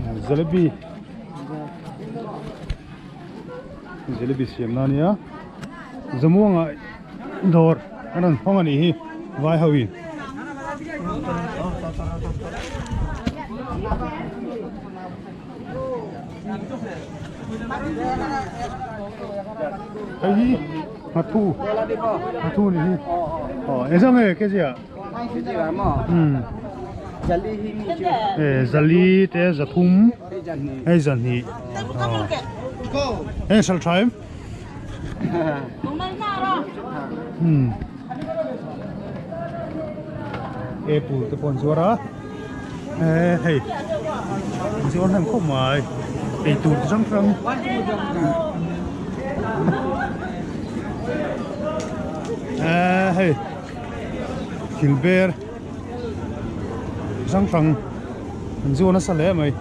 Jalebi jalebi siam na ania zamuanga dawr an rawn hawng anih hi vai ho in. Hei hi nghathu nghathu ni hi aw engzah nge kg ah e zali te zathum hei zahnih aw heng sal tha em apple te pawh an zuar a eh hei an zuar hnem khawp mai eitur chi hrang hrang eh hei thil ber hrang hrang an zuar nasa hle mai.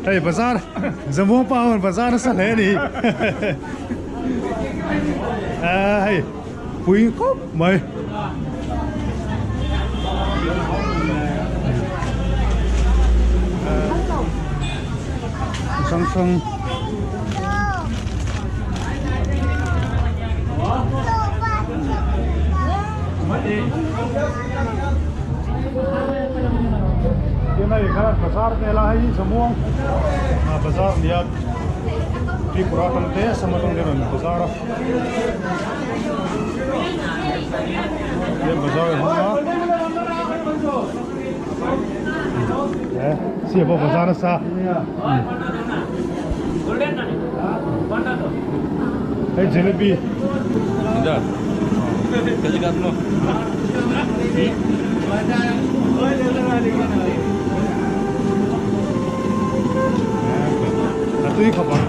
Hei bazar Zamuang pa hon bazar nasa hle a ni a hei pui khawp mai. Hrang hrang Tin hei kha bazar vel a hei Zamuang ah bazar a ni a Tripura atang te Assam atang te rawn bazar a Tian bazar a hmang a eh sia pawh bazar nasa hei jalebi a tui khawp ang.